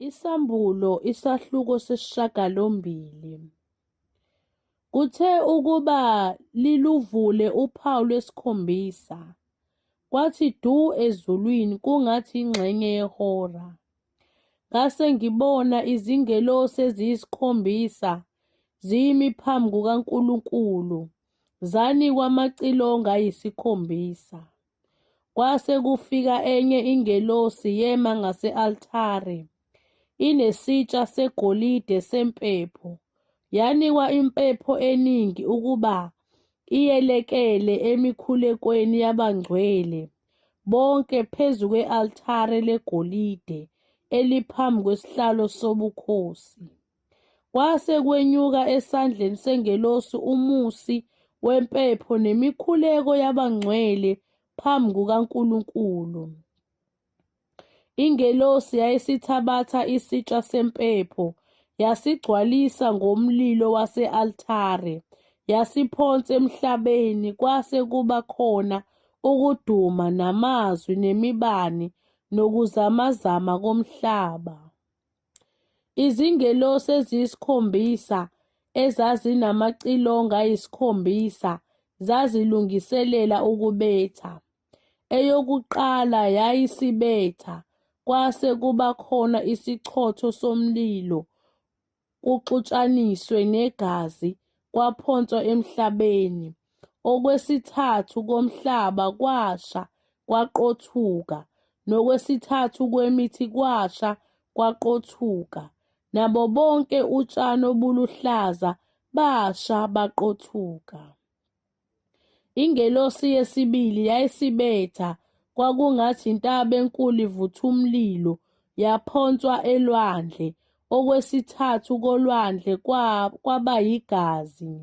Isambulo isahluko sesishiyagalombili. Kuthe ukuba liluvule uphawu lwesikhombisa, kwathi du ezulwini kungathi ingxenye yehora. Ngase ngibona izingelosi eziyisikhombisa zimi phambi kukaNkulunkulu, zanikwa amacilongo ayisikhombisa. Kwase kufika enye ingelosi yema ngase-altare, inesitsha segolide sempepho, yanikwa impepho eningi ukuba iyelekele emikhulekweni yabangcwele bonke phezu kwe-altare legolide eliphambi kwesihlalo sobukhosi. Kwase kwenyuka esandleni sengelosi umusi wempepho nemikhuleko yabangcwele phambi kukaNkulunkulu. Ingelosi yayisithabatha isitsha sempepho yasigcwalisa ngomlilo wase-altare yasiphonsa emhlabeni kwase kuba khona ukuduma namazwi nemibani nokuzamazama komhlaba. Izingelosi eziyisikhombisa ezazinamacilongo ayisikhombisa zazilungiselela ukubetha. Eyokuqala yayisibetha, kwase kuba khona isichotho somlilo kuxutshaniswe negazi kwaphonswa emhlabeni. Okwesithathu komhlaba kwasha kwaqothuka, nokwesithathu kwemithi kwasha kwaqothuka, nabo bonke utshani obuluhlaza basha baqothuka. Ingelosi yesibili yayisibetha, kwakungathi intaba enkulu ivutha umlilo, yaphonswa elwandle. Okwesithathu kolwandle kwaba yigazi.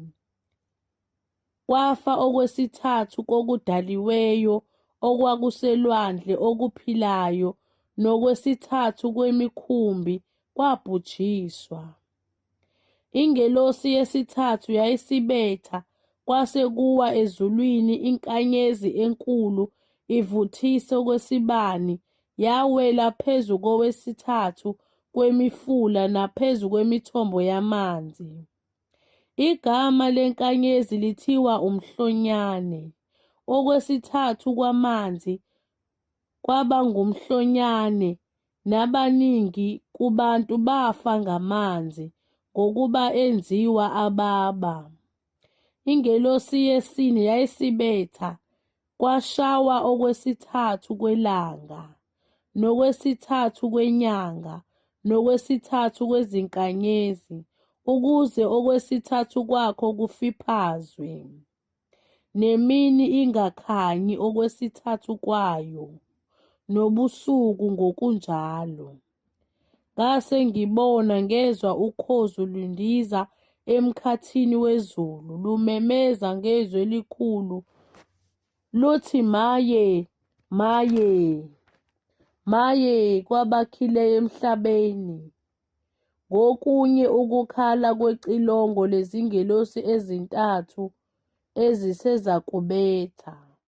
Kwafa okwesithathu kokudaliweyo okwakuselwandle okuphilayo, nokwesithathu kwemikhumbi kwabhujiswa. Ingelosi yesithathu yayisibetha, kwase kuwa ezulwini inkanyezi enkulu ivuthisa okwesibani, yawela phezu kowesithathu kwemifula naphezu kwemithombo yamanzi. Igama lenkanyezi lithiwa uMhlonyane. Okwesithathu kwamanzi kwaba ngumhlonyane, nabaningi kubantu bafa ngamanzi, ngokuba enziwa ababa. Ingelosi yesine yayisibetha, kwashawa okwesithathu kwelanga, nokwesithathu kwenyanga, nokwesithathu kwezinkanyezi, ukuze okwesithathu kwakho kufiphazwe, nemini ingakhanyi okwesithathu kwayo, nobusuku ngokunjalo. Ngase ngibona ngezwa ukhozi lundiza emkhathini wezulu lumemeza ngezwi elikhulu luthi maye, maye, maye kwabakhileyo emhlabeni ngokunye ukukhala kwecilongo lezingelosi ezintathu ezisezakubetha.